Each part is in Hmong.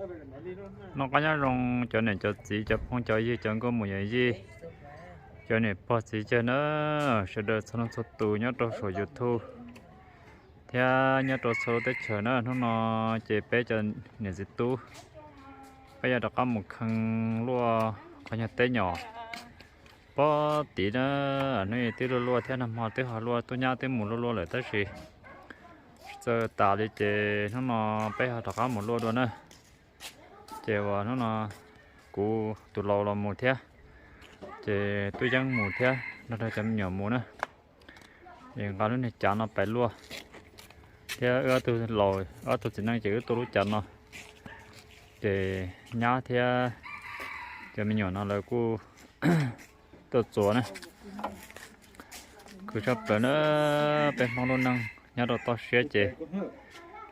Noj qab nyob zoo cov niam cov txiv, cov phooj cov ywg, cov nkauj muam yawm yij, cov niam pog txiv cawg na, sawv daws txhua leej txhua tus nyob rau saum YouTube thiab nyob rau txhua lub teb chaws na. Hnub no ces peb cov niam txiv tub peb yuav rov qab mus khee luaj qhov nyuag teb nyom pob tid na. Hnub twb luaj luaj thiab, nag hmo twb ho luaj, tub nyab twb mus luaj luaj lawm tab sis txawm tas li ces hnub no peb ho rov qab mus luaj dua na. Ces uas hnub no kuv tus laus los mus thiab, ces tub yeeb mus thiab nrog rau cov me nyuam mus na. Es nqa lub niag cav no pais luaj thiab, wb ob tug laus ob tug txiv neej ces wb tuaj lub cav no. Ces nyab thiab cov me nyuam no lawv kuj tuaj txuas na. Khwv tshaj plaws na, peb Hmoob lub neej nyob rau toj siab ces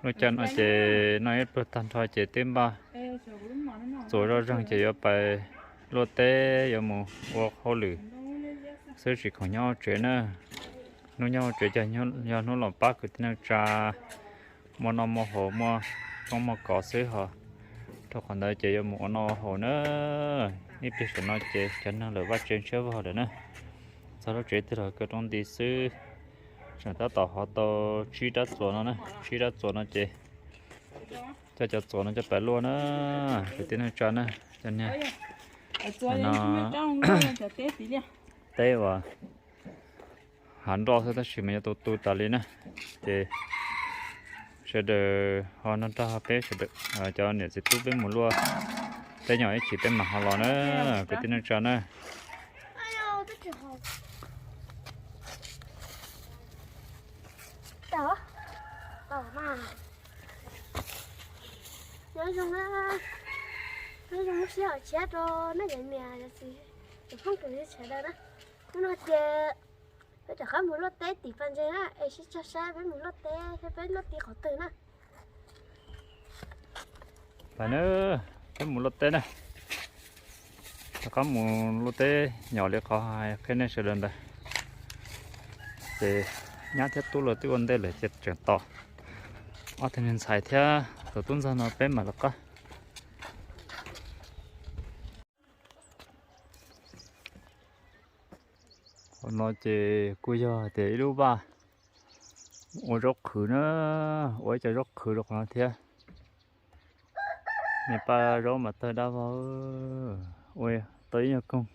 lub caij no ces noj ib pluag tag nrho ces twb npaj txuas zoj zeeg ces yuav pais luaj teb yuav mus ua hauj lwm xwb tsis khoom nyob hauv tsev na. Hnub nyob hauv tsev ces yog hnub los pab kwv tij neej tsa muaj noj muaj haus, muaj tshoob muaj kos xwb ho. Rau qhov ntawd ces yuav mus ua noj ua haus na. Ib pliag saum no ces cov neeg lawm vaj tsev ntshiab vog lawm na. Txog lub tsev twg los kaw roob nti xwb. Tseem tab tom hov tau tsib rab txuas no na, tsib rab txuas no ces coj cov txuas no coj pais luaj na, kwv tij neej tsa na. Cov niag no teb uas hav nroj xwb tab sis mas yuav tu tu tas li na. Ces sawv daws ho nrog nrog peb sawv daws, cov niam txiv tub peb mus luaj teb nyom ib chim peb mam ho los na, kwv tij neej tsa na. Nyob zoo, nyob zoo lub sij hawm tshiab rau nej cov niam cov txiv, cov phooj cov ywg sawv daws na. Hnub no ces peb rov qab mus luaj teb tim pas ntses na, es sib cog saib peb mus luaj teb thiab peb luaj teb qhov twg na. Peb mus luaj teb na, rov qab mus luaj teb nyom li qhov hais qhia nej sawv daws ntawd. Ces nyab thiab tub lawv twb ua ntej lawm ces tseem tos ob tug niag ntxhais thiab tus tub ntxawg no peb mam lawv qab. Qhov no ces kuj yog hais tias ib lub vaj ua zaub qhwv na, ua ib co zaub qhwv rau qhov no thiab. Me paj zaub mas tawg dab vog, ua tau ib nyuag koog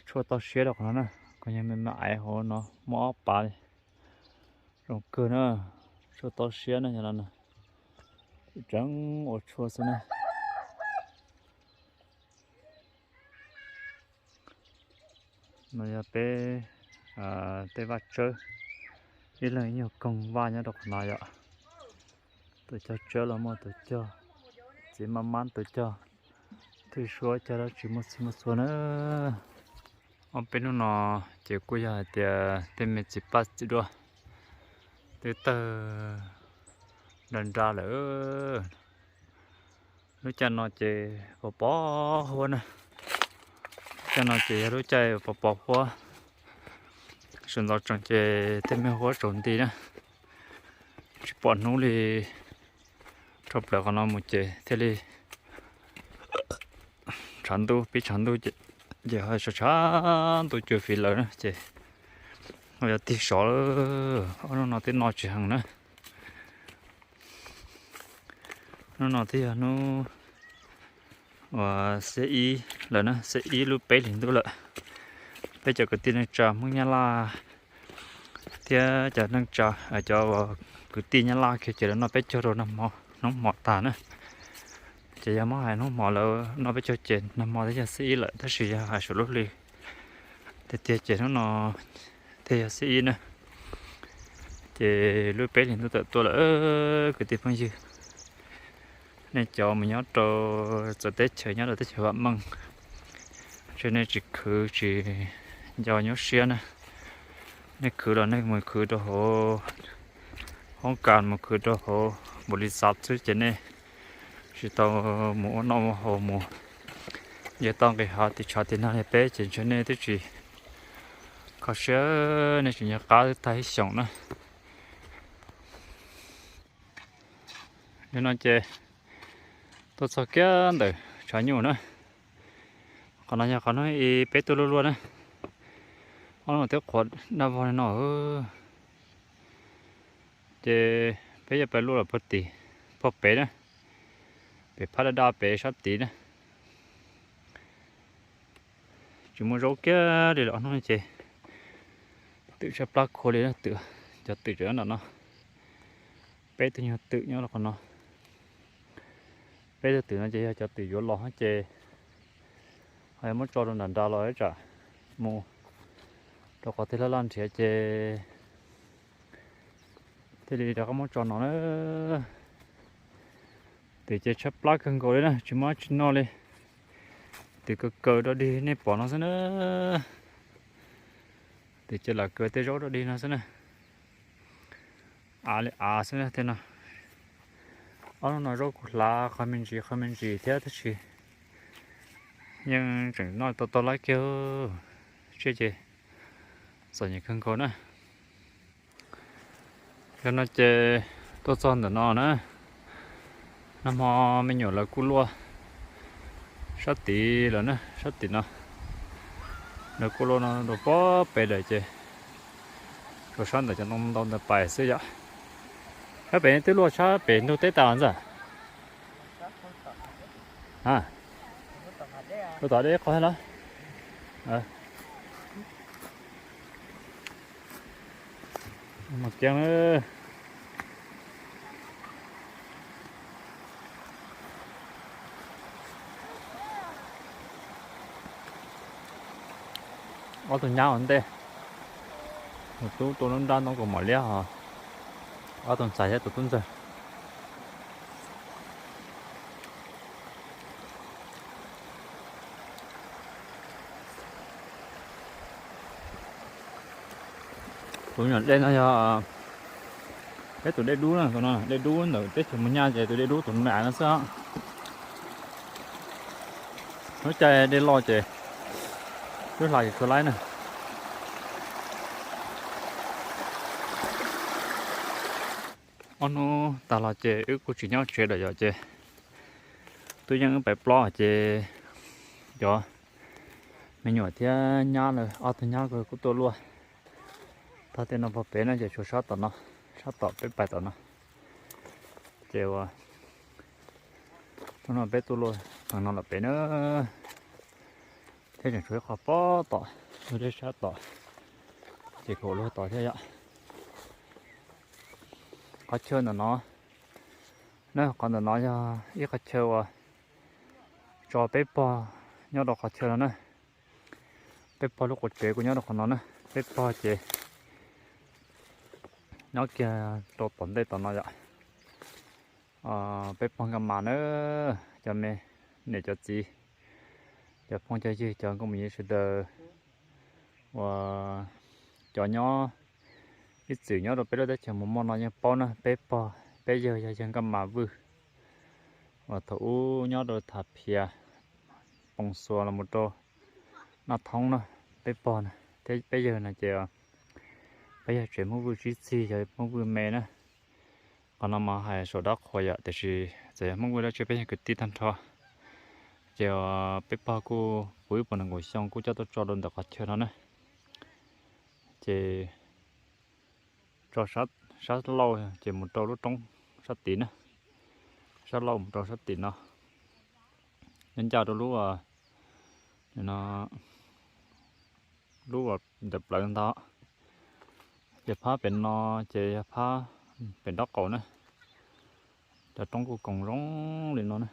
tshuaj toj siab rau qhov no na. Koog yog me me aiv hauv no muaj ob pav li, zoo kawg na, tshuaj toj siab na, yog no na, tseem ua tshuaj xwb na. No yog peb tej vaj tsawb, ib leeg ib nyuag koog vaj nyob rau qhov no yom. Tus cog tsawb los muaj tus cog, txiv maj mab tus cog, thwj suab cog dab tsi muaj txhij muaj txhua na. Ob peb hnub no ces kuj yog hais tias tej me txiv paj txiv duaj twb tawg nra nra lawm. Lub caij no ces pos pos huab na, caij no ces yog lub caij pos pos huab, sawv ntxov tsees ces tej me huab tsaus nti na, tsis pom hnub li. Dhau plaws qhov no mus ces thiaj li tshav ntuj, pib tshav ntuj ces ho tshav tshav ntuj cua fiv lawm na ces ho yuav tig sov lawm. Ob hnub no twb no tsis heev na. Hnub no twb yog hnub uas xiab ib lawm na, xiab ib lub peb hlis ntuj lawm. Peb cov kwv tij neej tsa Hmoob Nyab Laj thiab cov neej tsa, cov kwv tij Nyab Laj kiag ces lawv noj peb caug rau hnub hmo tag na. Ces yog muab hais hnub hmo lawv noj peb caug ces nag hmo twb yog xiab ib lawm, tab sis yog hais saum lub hli tiag tiag ces hnub no thiaj yog xiab ib na. Ces lub peb hlis ntuj tawm tuaj lawm kwv tij phooj ywg. Nej cov mus nyob rau txawv teb chaws, nyob rau teb chaws vam meej, ntshe nej tsis khwv tsis nco nyuaj siab na. Nej khwv los nej mus khwv rau hauv hoob kas, mus khwv rau hauv npaum li xav xwb ces nej tsis tau mus ua noj ua haus, mus nce toj nqis hav tim tshav tim nag li peb ces ntshe nej twb tsis kho siab, nej tsis nco qab twb tag ib xyoos na. Nim no ces Tuaj txog kiag ntawm tshav nyuj na. Qhov no yog qhov no peb tuaj luaj luaj na. Ob lub no twb qhuav daj vog li no. Ces peb yuav pais luaj los puag tim, puag pem na, pem phab daj daj pem sab tid na. Tsis muaj zaub kiag li lawm ob hnub no ces twm tshaib plab khuav li na, twm, cov twm tseem nyob nram no. Peb tug nyuag twm nyob rau qhov no. Peb tug twm no ces yog cov twm yuav los ces ho yuav muab tso rau nram nrad los tsam mus rau qhov twg laj laj nrhiav ces thiaj li rov qab muab tso no na. Twm ces tshaib plab kawg nkaus li na, tsis muaj dab tsi noj li. Twm kaw kaw dog dig nej pom no xwb na. Twm ces lam kaw tej zaub dog dig no xwb na. Av li av xwb na tej no. Ob hnub no zaub kuj hlav qhov me ntsis qhov me ntsis thiab tab sis yeej tseem noj tau tau lawm kiag. Tsiaj ces txom nyem kawg nkaus na. Yog no ces tuaj txog ntawm no na, nag hmo me nyuam lawv kuj luaj sab tid lawm na, sab tim no. Lawv kuj luaj no rau puag pem lawm ces rau sab ntawm cov ntoo ntau ntawd pais xwb yom. Sab pem twb luaj sab pem ntug teb tas ntxawm. A, rau tom deb qhov los. Mas kiag. Ob tug nyab ua ntej, tus tub tua lub nrab ntoo kaus mom liab hos, ob tug ntxhais thiab tus tub ntxawg. Tus nyuam dej no yog peb tus dej dub na, tus no dej dub ntawm teb chaws Moos Nyab ces tus dej dub tus me no xwb. Lub caij dej loj ces twb hla tsis tshua laib na. Ob hnub tag los ces wb kuj tsis nyob tsev lawm yom ces twb yeej wb pais plob ces cov me nyuam thiab nyab lawv ob tug nyab kuj tuaj luaj. Tog tej no puag pem no ces tshuav sab tom no, sab tom peb pais tom no. Ces ua hnub no peb tuaj luaj heev no lawm pem na, thiab tseem tshuav ib qho pob tom, luag deb sab tom, ces kuv luag tod thiab yom. Qhov chaw ntawm no, na qhov ntawm no yog ib qhov chaw uas tso peb pog nyob rau qhov chaw no na. Peb pog lub quav tsev kuj nyob rau qhov no na. Peb pog ces nyob kiag rau tom ntej tom no yom. Peb pog Nkaj Mas na, cov me niam cov txiv, cov phooj cov ywg, cov nkauj muam yawg sawv daws uas cov nyob ib txwm nyob rau peb lub teb chaws Moos Moj no yeej paub na, peb pog peb yawg yog yawg Nkaj Mas Vwj uas thaum ub nyob rau Tham Phiav, Poos Xuas los mus rau Naj Thoob na. Peb pog thiab peb yawg no ces peb yog tsev Hmoob Vwj tsib txig, yog Hmoob Vwj me na. Qhov no mas hais saum dab qhuas yom, tiam sis txawm yog Hmoob Vwj dab tsi peb yog kwv tij tag nrho. Ces peb pog kuj puv ib puas nees nkaum xyoo kuj coj tuaj tso rau ntawm qhov chaw no na. Ces tso sab laug ces mus rau lub roob sab tid na, sab laug mus rau sab tim no, nyob ncaj rau lub, lub ntawm plawv ntag. Ces phab pem no ces yog phab pem nraub qaum na. Cov roob kuj koom zoo li no na.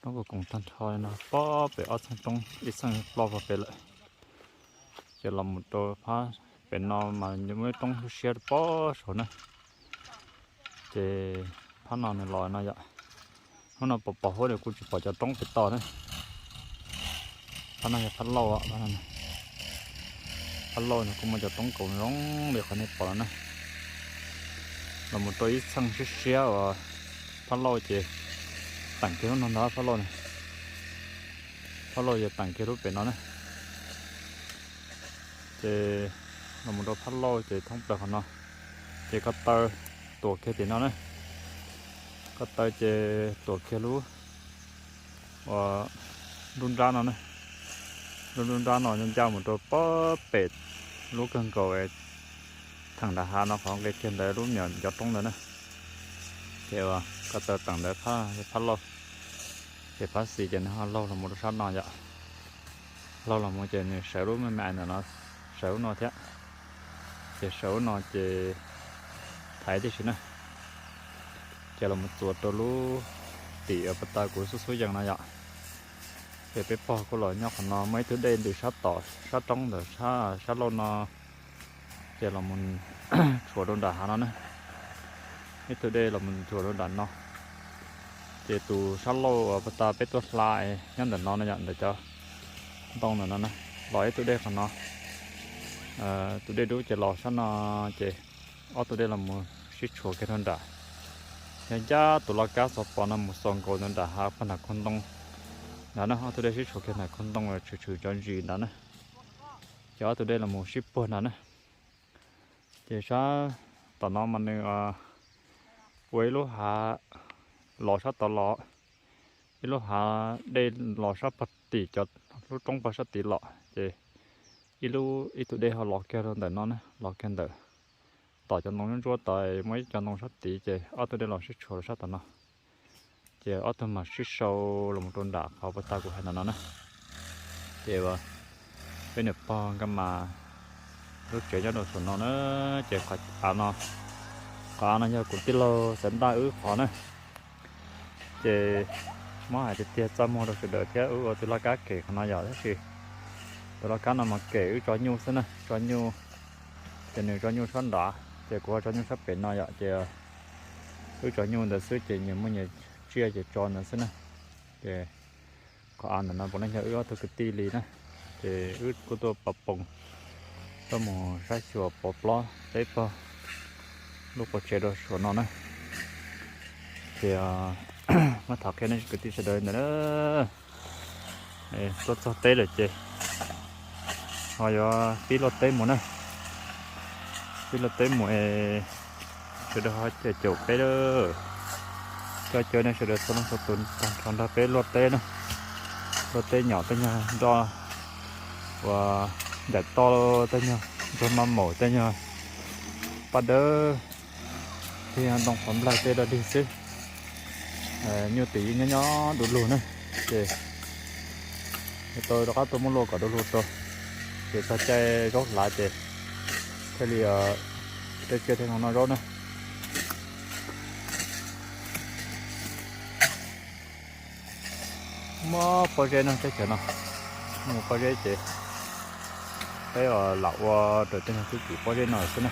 Roob kuj koom tag nrho li no, pob pem ob txheej roob, ib txheej ploj pob pem lawm. Ces los mus rau phab pem no mas muaj ib roob siab siab pob saud na. Ces phab no nws los no yom. Hnub no pom pom huab li kuj tsis pom cov roob pem toj na. Phab no yog phab lauj, phab lauj nws kuj muaj cov roob koom zoo li qhov nej pom no na. Los mus rau ib txheej siab siab uas phab lauj ces teem kiag lub no ntag phab lauj na. Phab lauj ces teem kiag lub pem no na. Ces los mus rau phab lauj ces thoob plaws qhov no, ces ko taw tuam kiag tim no na. Ko taw ces tuam kiag lub uas nruab nrab no na, lub nruab nrab no ncaj mus rau pem lub kawg nkaus theem nram hav no qhov nqis kiag ntawd lub me nyuam ncov roob ntawd na. Ces ko taw teem ntawd phab lauj, ces phab xis ces nws ho laug los mus rau sab no yom. Laug los mus ces nws sawv lub me me ntawm no, sawv lub no thiab, ces sawv lub no ces thaiv tib si na, ces los mus txuas rau lub tim uas puag ta kuv xub xub yees no yom. Ces peb pog kuj los nyob qhov no, muaj ib tug dej ntws sab tom sab roob ntawm sab lauj no, ces los mus tshuam rau nram hav no na. Ib tug dej los mus tshuam rau nram no, ces tus sab lauj uas puag ta peb tuaj hla nyob ntawm no no yom, ntawm cov ntoo ntawm no na, los ib tug dej qhov no, tus dej dub ces los sab no, ces ob tug dej los mus sib tshuam kiag rau nram. Yog ncaj tus laj kab xov pos no mus xaus nkaus ntawm nram hav puag nram koog ntoo nrad na, ob tug dej sib tshuam kiag nram koog ntoo tshwm tshwm cov ntsis nrad na, ces ob tug dej los mus sib puag nrad na. Ces sab tom no mas nws ua ib lub hav los sab tod los, ib lub hav dej los sab puag tim cov lub roob puag sab tid los, ces ib lub ib tug dej ho los kiag rau ntawm no na, los kiag ntawm tom cov ntoo ntsuab ntsuab tod, muaj ib cov ntoo sab tid, ces ob tug dej los sib tshuam rau sab tom no. Ces ob tug mas sib sau los mus rau nram qhov puag ta kuv hais ntawm no na. Ces peb niam pog nkaj mas lub tsev nyob rau saum no na, ces qhov av no, qhov av no yog kuv tij laug Xeev Ntaj wb qhov na. Ces muab hais tiag tiag txaj muag rau sawv daws thiab, wb ua tus laj kab kem qhov no yom, tab sis tus laj kab no mas kem wb tso nyuj xwb na, tso nyuj, ces nws tso nyuj sab nrad, ces kuv ho tso nyuj sab pem no yom, ces wb tso nyuj ntawd xwb ces nyias muaj nyias tsiaj ces tso ntawd xwb na. Ces qhov av ntawm no puav leej yog wb ob tug kwv tij li na, ces wb kuj tuaj pov poos, tuaj mus saib xyuas pov plob teb pog lub qub tsev rau saum no na. Ces muab tham qhia nej kwv tij sawv daws ntawd na. Tuaj txog teb lawm ces ho yuav pib luaj teb mus na. Pib luaj teb mus es sawv daws ho caum peb lawm. Coj caw nej sawv daws txhua leej txhua tus tag nrho nrog peb luaj teb na. Luaj teb nyom tej nyuag nroj uas ncaim toj, tej nyuag ntsuag maj maum, tej nyuag paj dawb, thiab ntoo qhov nplaig tej dog dig xwb. Nyuj twm yeej nyob nyob du lug na, ces tau rov qab tuaj muab luaj kom du lug rau, ces txog caij zaub hlav ces thiaj li tej tsiaj thiaj noj zaub na. Muab pob zeb no teb chaws no, muab pob zeb ces peb lam ua raws tej nyuag tub txim pob zeb no xwb na.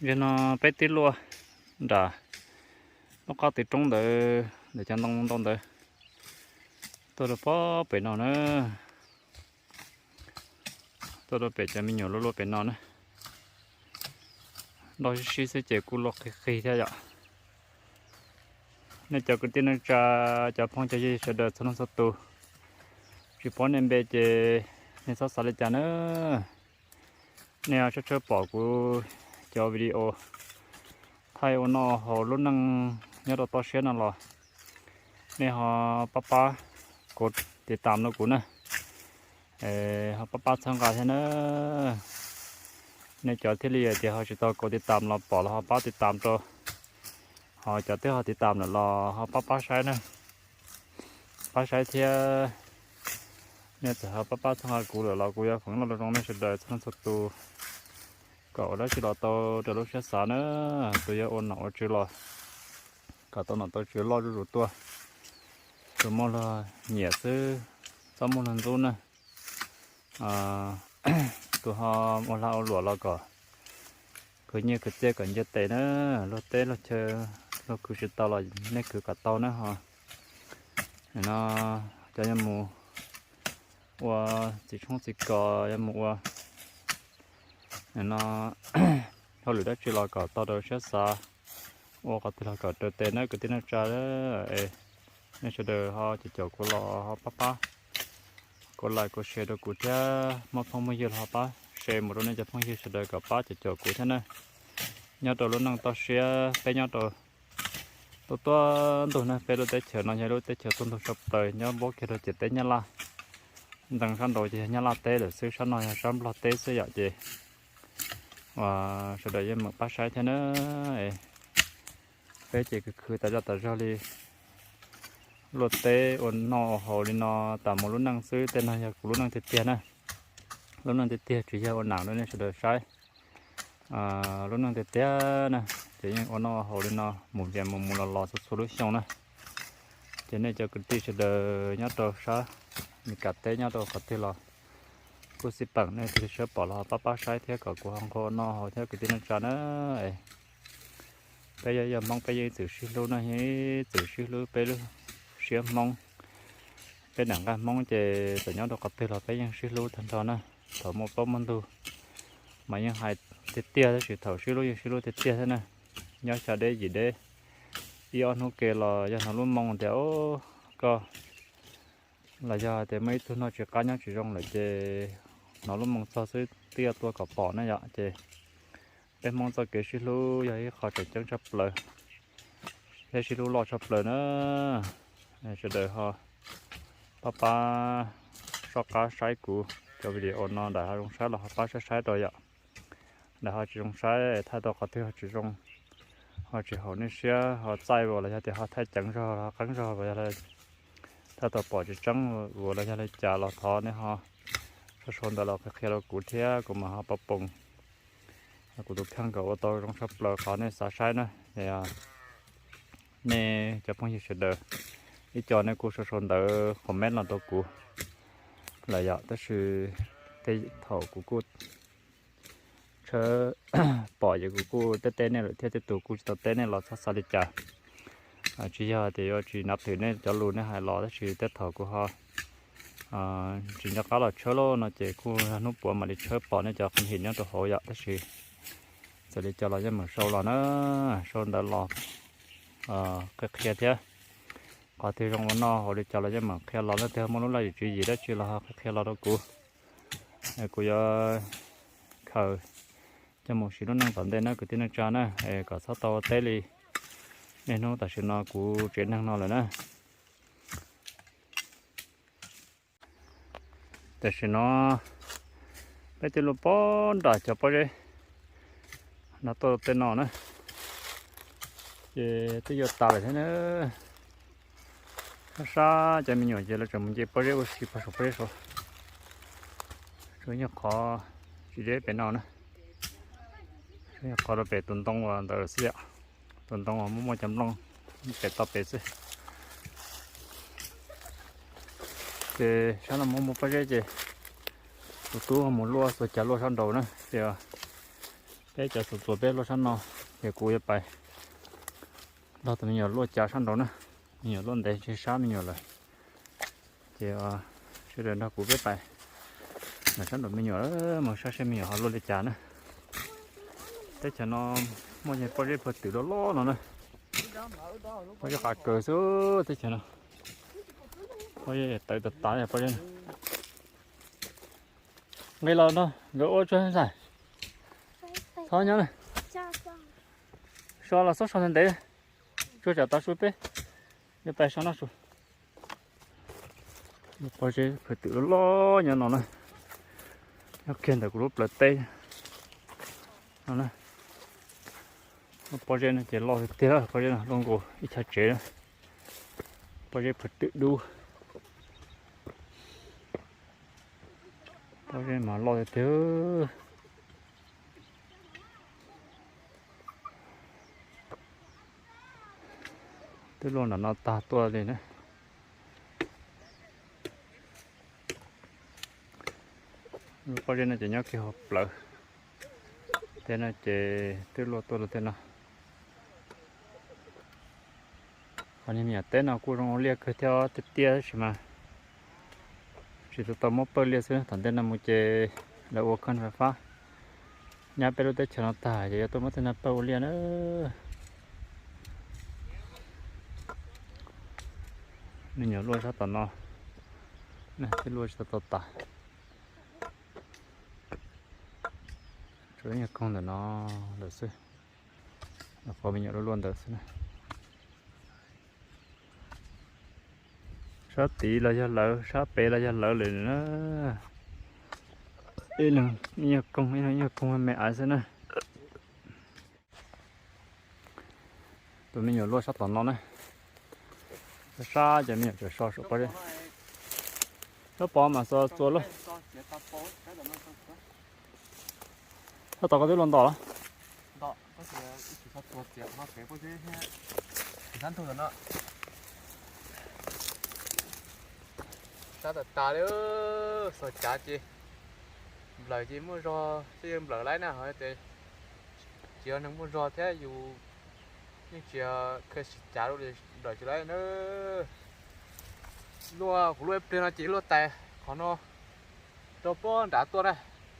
Yog no peb twb luaj nram lub qab tiv roob ntawd, ntawm cov ntoo ntau ntawd, tuaj rau pem no na, tuaj rau pem cov me nyuam luaj luaj pem no na. Nroj sib sib xwb ces kuj luaj qig qig thiab yom. Nej cov kwv tij neej tsa, cov phooj cov ywg sawv daws txhua leej txhua tus, tsis paub nej npe ces nej txhob xav li cas na. Nej tshawb tshawb pom kuv cov video thaij ua noj haus lub neej nyob rau toj siab no los nej ho pab pab kuv tiv tam rau kuv na, ho pab pab txhawb nqa thiab na. Nej cov thiaj li tias ho tsis tau kauv tiv tam los pom los ho pab tiv tam rau, ho cov twb ho tiv tam lawm los ho pab pab saib na, pab saib thiab. Nej txawm ho pab pab txhawb nqa kuv lawm los kuv yuav foom loj zoo nej sawv daws txhua leej txhua tus, kom ua dab tsi los tau raws lub siab xav na. Tus yog ua nom ua tswv los kom tau nom tau tswv loj zuj zus tuaj, tus muaj luag nyiam xwb, txhob muaj luag ntxub na. Tus ho ua lag ua luam los kom khwv nyiaj khwv txiaj kom nce tes na. Luag teb luag chaw luag khwv tsis tau los nej khwv kom tau na ho. No cov yuav mus ua txiv tshoob txiv kos, yuav mus ua no hauj lwm dab tsi los kom tau raws siab xav, ua qhov twg los kom raws tes na kwv tij neej tsa. Es nej sawv daws ho caum caum kuv los ho pab pab kuv like kuv share rau kuv thiab, muaj phooj muaj ywg los ho pab share mus rau nej cov phooj ywg sawv daws kom pab caum caum kuv thiab na. Nyob rau lub neej toj siab peb nyob rau tuaj tuaj ntug na, peb lub teb chaws no yog lub teb chaws tuaj ntug tshaj plaws nyob npuab kiag rau ciam teb Nyab Laj, ntees sab nraud ces yog Nyab Laj teb lawm xwb, sab no yog sab Nplog teb xwb yom. Ces sawv daws yeej meem pab saib thiab na. Peb ces khwv khwv tas zaj tas zog li, luaj teb ua noj ua haus li no tas mus lub neej xwb. Tej no yog kuv lub neej tiag tiag na, lub neej tiag tiag tsis yog ua nam rau nej sawv daws saib. Lub neej tiag tiag na, ces yeej ua noj ua haus li no mus vias mus mus los los txhua txhua lub xyoo na. Ces nej cov kwv tij sawv daws nyob rau sab Mes Kas teb nyob rau qhov twg los kuj xij peem nej thiaj li sawv pom los ho pab pab saib thiab kom kuv ho nqua ua noj haus thiab kwv tij neej tsa na. Peb yog yog Hmoob peb yeej ib txwm sib hlub na, yeej ib txwm sib hlub peb lub siab Hmoob. Peb nam nqaij Hmoob ces txawm nyob rau qhov twg los peb yeej sib hlub tag nrho na. Thaum muaj plaub muaj ntug mas yeej hais tiag tiag tab sis thaum sib hlub yeej sib hlub tiag tiag thiab na. Nyob xya deb yim deb, ib ob hnub ke los yog hnov lub moo tias o koj los yog tias muaj ib tug noj tsis qab nyob tsis zoo lawm ces hnov lub moo txog xwb twb yuav tuaj kom pom na yom. Ces peb Hmoob txoj kev sib hlub yog ib qho tseem ceeb tshaj plaws thiab sib hlub loj tshaj plaws na. Sawv daws ho pab pab soj qab saib kuv cov video no, nram ho zoo saib los ho pab saib saib rau yom. Nram ho tsis zoo saib, thaij tau qhov twg ho tsis zoo, ho tsis haum nej siab ho txaij vos los yog tias ho thaij ceev zog ho qeeb zog vos yog thaij tau pom tsis tseeb vos los yog li cas los thov nej ho sau sau ntawv los qhia qhia rau kuv thiab kuv mam ho pab poos kuv tus kheej kom ua tau zoo tshaj plaws qhov nej xav saib na. Nej cov phooj ywg sawv daws, ib co nej kuj sau sau ntawv comment los rau kuv lawm yom, tab sis tej thaum kuv kuj tshawb pom ces kuv kuj teb teb nej lawm thiab, tej tus kuj tsis tau teb nej los txhob xav li cas. Tsis yog tias yuav tsis nav twm nej cov lus nej hais los tab sis tej thaum kuv ho tsis nco qab los tshawb lawm no ces kuj yog hnub puav mam li tshawb pom nej cov qhov him nyob rau hauv yom, tab sis txawm li cas los yeej meem sau los na, sau ntawv los qhia qhia thiab. Qhov twg zoo ua noj haus li cas los yeej meem qhia los, leej twg muaj lub laj yim tswv yim dab tsi los qhia qhia los rau kuv. Kuv yuav khaws coj mus siv lub neej tom ntej na kwv tij neej tsa na, kom txhob tau teb li niaj hnub tam sim no kuv tsev neeg no lawm na. Tam sim no peb twb luaj pog nram cov pob zeb no tuaj tej no na, ces twb yuav tas lawm thiab na. Sab sab cov me nyuam ces lawv tseem mus nce pob zeb ua si pog saum pob zeb saud. Tsuas yog qhov tsis deb pem no na, tsuas yog qhov rau pem tus ntoo uas ntawd xwb yom, tus ntoo uas muaj muaj cov nplooj pem toj pem xwb. Ces sab no muaj muaj pob zeb ces tus tub ho mus luaj xuas cav luaj sab nraud na, ces peb cov xuas txuas peb luaj sab no, ces kuv yuav pais nrog tus me nyuam luaj cav sab nraud na. Me nyuam luaj ntev tsis sab me nyuam lawm, ces sawv daws nrog kuv peb pais nram sab nraud me nyuam, mus saib seb me nyuam ho luaj li cas na. Teb chaws no muaj pob zeb pawg twm loj loj no na, pob zeb qav kaws xwb teb chaws no. Pob zeb tawv tas tas pob zeb. Nqis los no nkawd ua tsuag ntxhais, txhob nyob na. So los txhob so ntev ntev, tsuag tsam tav su peb yuav pais so noj su. Pob zeb pawg twm loj loj nyob no na, nyob kiag ntawm kuv lub plawv teb. No na, pob zeb no ces loj tiag tiag, pob zeb no luaj nkaus ib chav tsev na. Pob zeb pw twm dub, pob zeb mas loj tiag tiag. Twb luaj nram no tag tuaj li na. Lub pob zeb no ces nyob kiag hauv plawv, tej no ces twb luaj tuaj los tej no. Qhov niag me nyuam teb no kuj zoo ua liaj kawg thiab, tiaj tiaj tab sis mas tsis tau tau muab pawj liaj xwb, thaum ntej no mus ces lawv ua kheej fais fab nyab peb lub teb chaws no tag ces yuav tuaj muab tej no pawj ua liaj na. Me nyuam luaj sab tom no, twb luaj tsis tau tau tas. Tsuas ib nyuag koog ntawm no lawm xwb, qhov me nyuam luaj luaj ntawd xwb na. Sab tid los yog lawv, sab pem los yog lawv lawm na. Ib leeg ib nyuag koog, ib leeg ib nyuag koog me me aiv xwb na. Tus me nyuam luaj sab tom no na, sab ces me nyuam tseem so saum pob zeb. Sab pov mas xo txua luaj. Sab tom koj twb luaj nto los? Sab tas tas li, xos cav ces nplawm ces muaj zog, twb yeej nplawm laib na, ho ces tsis yog neeg muaj zog thiab yus yeej tsis yog kha sis cav li, nplawm tsis laib na. Luaj kuv luaj ib pliag no ces luaj tais qhov no rau puag nrad tuaj na,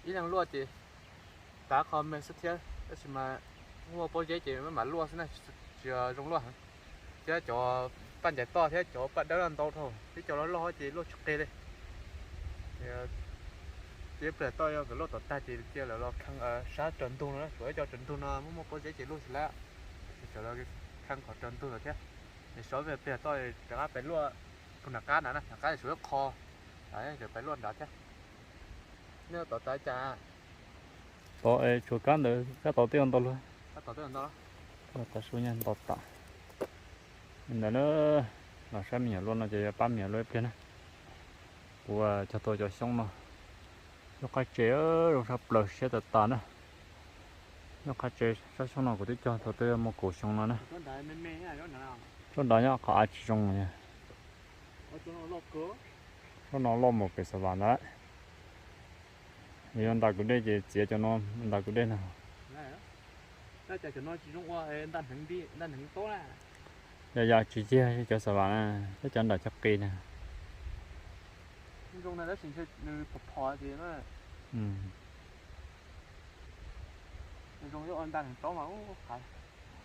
ib leeg luaj ces tav qhov me xwb thiab, tab sis mas muaj pob zeb ces maj mam luaj xwb na, tsis zoo luaj heev. Thiab cov paj ncais toj thiab cov paj dawb ntau dhau, thiab cov loj loj ces luaj tsis qe li. Ces ib pliag toj yuav luaj tom tag ces cia lawv los kheej sab raws ntug no, tshuav ib co raws ntug no muaj muaj pob zeb ces luaj xwb lawm. Ces lawv kheej qhov raws ntug no thiab. Ces sov ib pliag toj rov qab pais luaj puag nram qab na, nram qab tshuav ib qho, rov pais luaj nrad thiab. Nej tod tas cas? Tod tshuav kab ntawd, kab tod twb yuav nto luaj. Kab tod twb yuav nto, tav su nyob nto tas. Li ntawd na, los saib me nyuam luaj no ces yuav pab me nyuam luaj ib pliag na. Kuv cog tau cov xyoob no, nyob qab tsev zoo sab plaws siab tas tas na. Nyob qab tsev sab xyoob no kuv twb cog tau twb muaj kaum xyoo no na. Tsob nrad nyob qhov av tsis zoo. Tsob no loj mus pem Xav Vam ntawd. Yog ntas kwv dej ces txiav cov no ntas kwv dej no. Yog yog tsis ciaj cov Xav Vam na, tab cov nram cov qis na.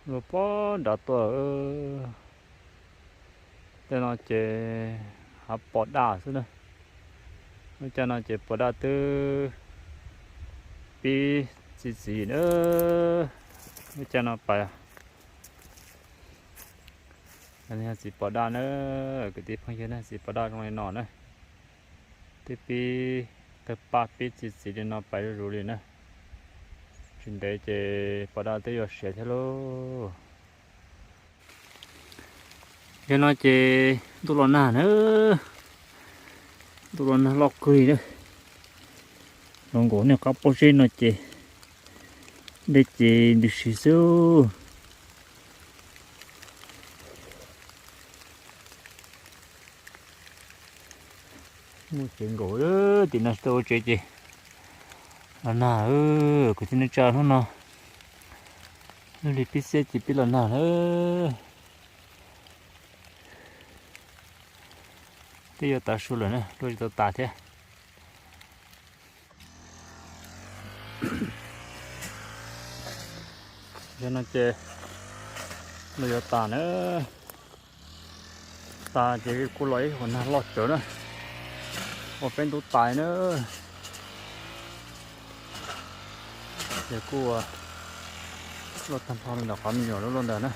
Luag pob nrad tuaj. Tej no ces hav pos daj xwb na. Lub caij no ces pos daj twb pib txi txiv na. Lub caij no pais txiv pos daj na, kwv tij phooj ywg na, txiv pos daj zoo li no na. Twb pib tawg paj pib txi txiv li no pais zuj zus li na. Tsis ntev ces pos daj twb yuav siav thiab lauj. Yog no ces ntuj los nag na, ntuj los nag loj kawg li na. Los nkaus niag qab pob zeb no ces dej ces ntws si xwb. Muaj tsev nkaum tim no tsis tau ua tsev ces los nag. Kuv thiaj nej tsa hnub no lub hli pib xiab ces pib los nag lawm. Twb yuav tav su lawm na, luaj tsis tau tas thiab. Yog no ces luaj yuav tas na. Tas ces kuj los ib hua nag loj tsawv na, ua peb ntub tais na. Ces kuj luaj tag nrho li ntawm qhov me nyuam lub luaj ntawd na.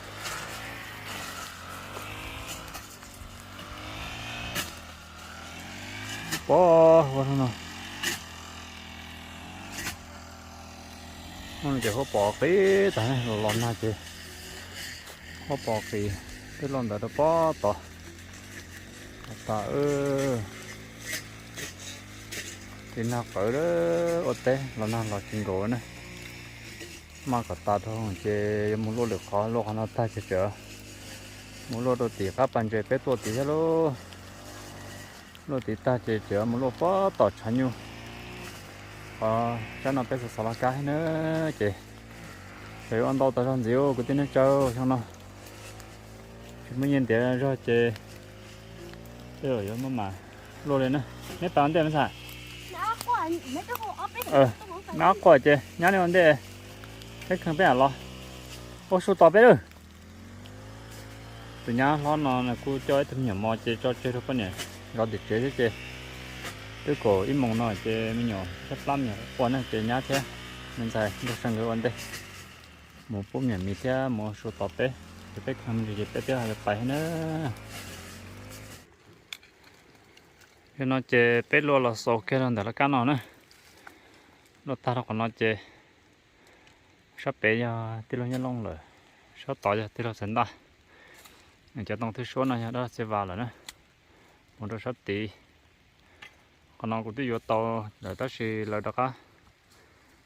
Pov ua no. Ces huab pos qis tag, los los nag ces huab pos qis, twb los ntawd rau pob tod. Tag, tsis nag qawv ua teb los nag los tsis nkaus na. Maj kom tas dhau ces yuav mus luaj lwm qhov, luaj qhov no tag ces tseem mus luaj rau tim qab pas ntses peb tuaj tid thiab lauj. Luaj tid tag ces tseem mus luaj pob tom tshav nyuj. Qhov sab no peb xav xav los kab thiab na, ces tseem yuav ua ntau tas zog ntxiv kwv tij neej tsa. Xyoo no tsis muaj nyiaj ntiav zog ces tej zaum yuav maj mam luaj li na. Neb pab ua ntej mas xav, neb ob quaj ces nyab nej ua ntej, peb kheej peb mam los. Ua su tos peb lawm. Tus nyab hlob no kuj coj ib tug me nyuam mos ces tso tseg rau poj niam zov tim tsev thiab ces twb kaum ib moos no ces me nyuam sab plab me nyuam quaj na ces nyab thiab me ntxhais nrog sab nkawd ua ntej mus pub me nyuam mis thiab mus ua su tos peb, ces peb kheej me ntsis ces peb twb yuav pais thiab na. Yog no ces peb luaj los xaus kiag rau ntawm laj kab no na. Luaj tag rau qhov no ces sab pem yog tij laug Nyiaj Looj lawm, sab tod yog tij laug Xaiv Ntaj. Cov ntoo thwj suab no yog dab txiv vas lawm na, mus rau sab tid. Qhov no kuv twb yuav tau lawm tab sis lawv rov qab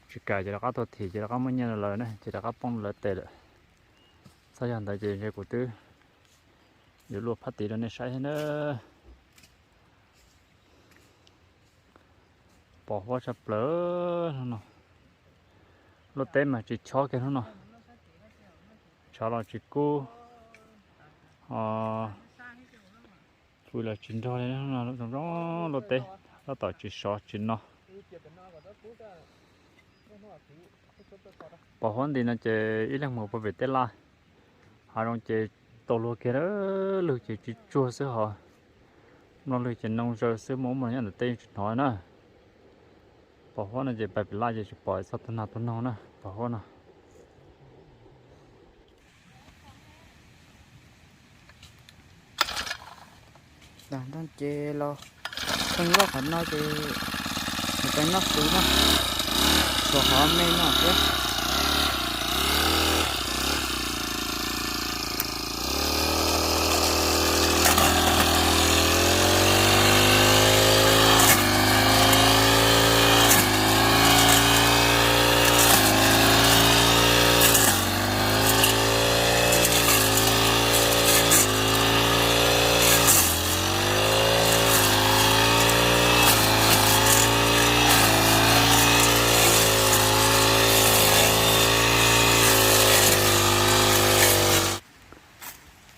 tsis kam ces rov qab tuag thim ces rov qab muaj nyiaj rau lawv na ces rov qab poob lawv tes lawm. Txhob yog ntawd ces ntshe kuv twb yuav luaj phab tid rau nej saib thiab na. Pos huab tshaj plaws hnub no. Luaj teb mas tsis chob kiag hnub no. Tshav los tsis kub, ho fws los tsis nrog li no, zoo zoo luaj teb, tab tom tsis sov tsis no. Pos huab nti no ces ib leeg mus puag pem tej laj, hav zoov ces tau luag kiag, lwg ces tsis tsuag xwb ho, mloog lwg ces noo zaws xwb, muaj ub muaj no nyob ntawm teb yeej tsis hnov na. Pos huab no ces pais pem laj ces tsis pom txog tus nag tus noog na, pos huab no. Tag nrho ces los pheej loj qhov no ces mus peb noj su na, suav qhov me no thiab.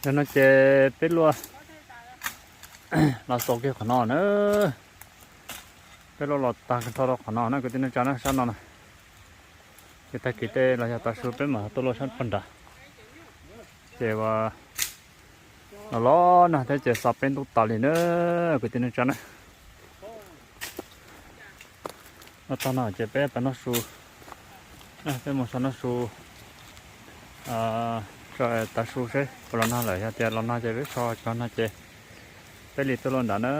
Yog no ces peb luaj los xaus kiag qhov no na. Peb luaj los tag nrho rau qhov no na kwv tij neej tsa na, sab no na. Ces tag kis tej los yog tav su peb mam tuaj luaj sab pog nrad. Ces ua los los nag thiab ces xa peb ntub tas li na kwv tij neej tsa na. Noj tag no ces peb pais noj su, peb mus so noj su, so tav su seb puas los nag lawm, yog tias los nag ces peb so, tsis los nag ces peb li tuaj luaj nrad na.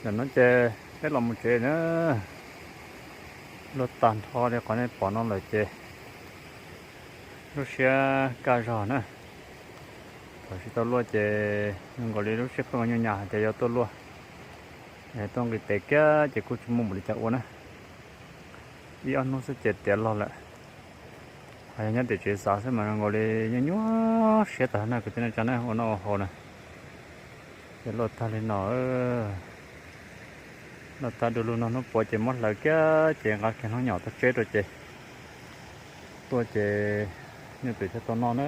Tam no ces peb los mus tsev na. Luaj tag nrho li qhov nej pom no lawm ces lub siab kaj zog na. Thaum tsis tau luaj ces zoo nkaus li lub siab pheej ua nyuaj nyas hais tias yuav tuaj luaj. Tuaj nqis tes kiag ces kuj tsis muaj npaum li cas ua na. Ib ob hnub xwb ces tiav log lawm. Ho yog nyob tim tsev xav xwb mas zoo nkaus li nyuaj nyuaj siab tas na kwv tij neej tsa na, ua noj ua haus na. Ces luaj tag li no, luaj tag du lug no hnub puav ces muab hlawv kiag ces nqa kiag hnub nyom tuaj tseb rau ces tuaj ces nyuj twm thiaj tau noj na.